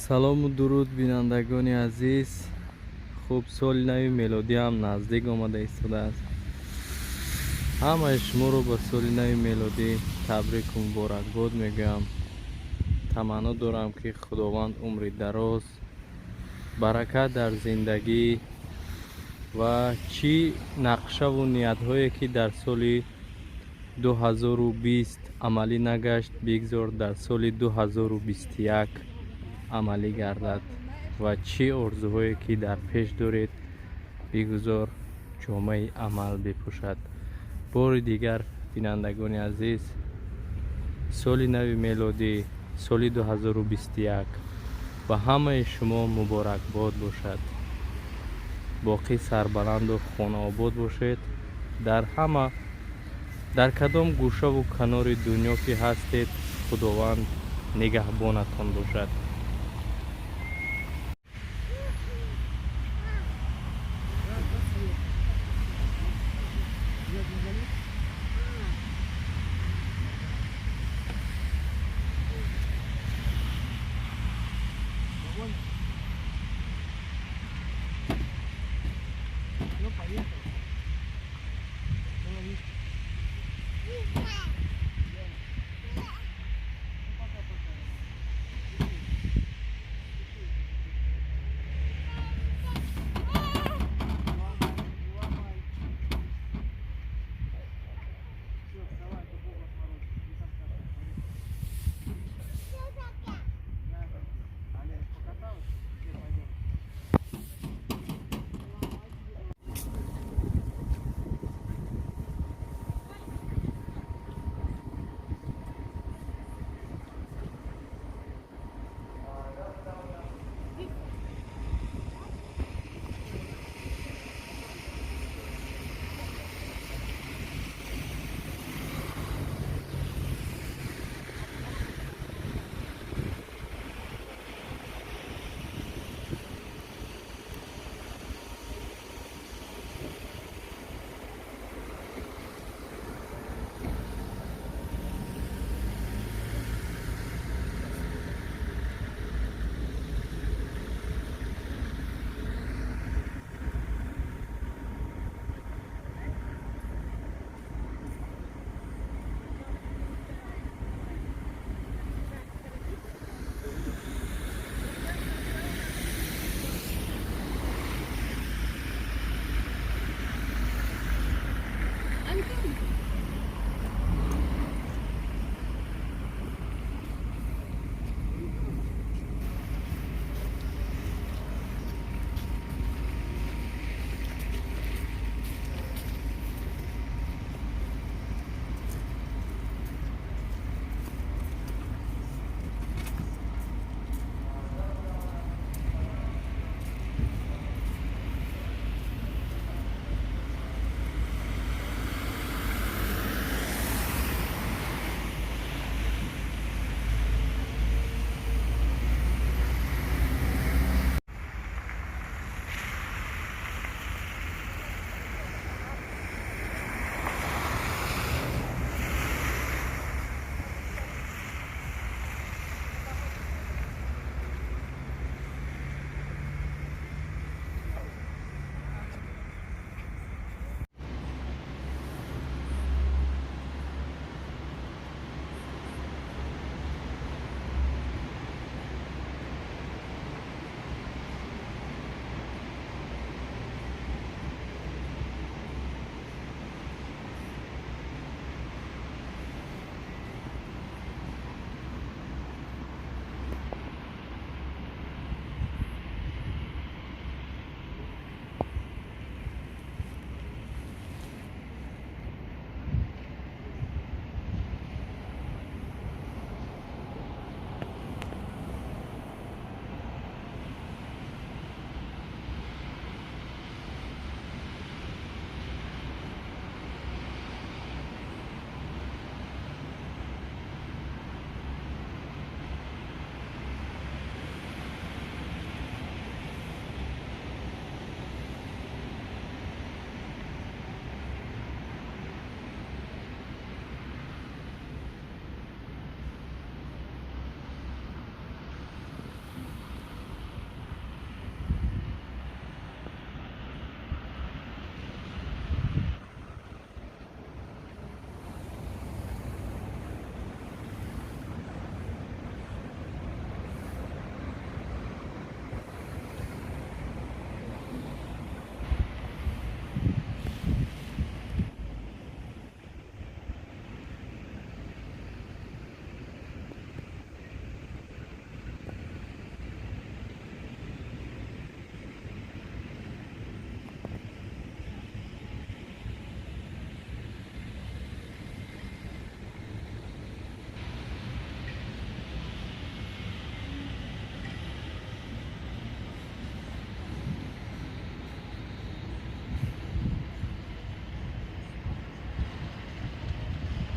Салому дуруд, бинандагони азиз. Хуб, соли нави мелодӣ ҳам наздик омада истодааст. Ҳамаи шуморо ба соли нави мелодӣ табрику муборакбод мегӯям. Таманно дорам, ки Худованд умри дароз, баракат дар зиндагӣ ва чӣ нақшаву ниятҳое, ки дар соли 2020 амалӣ нагашт, бигзор дар соли 2021 амалӣ гардад ва чӣ орзуҳое, ки дар пеш доред, бигузор ҷомаи амал бипӯшад. Бори дигар, бинандагони азиз, соли нави мелодӣ, соли 2021 ба ҳамаи шумо муборакбод бошад. Боқӣ сарбаланду хонаобод бошед. Дар ҳама, дар кадом гӯшаву канори дунё ки ҳастед, Худованд нигаҳбонатон бошад. Ну, поехал.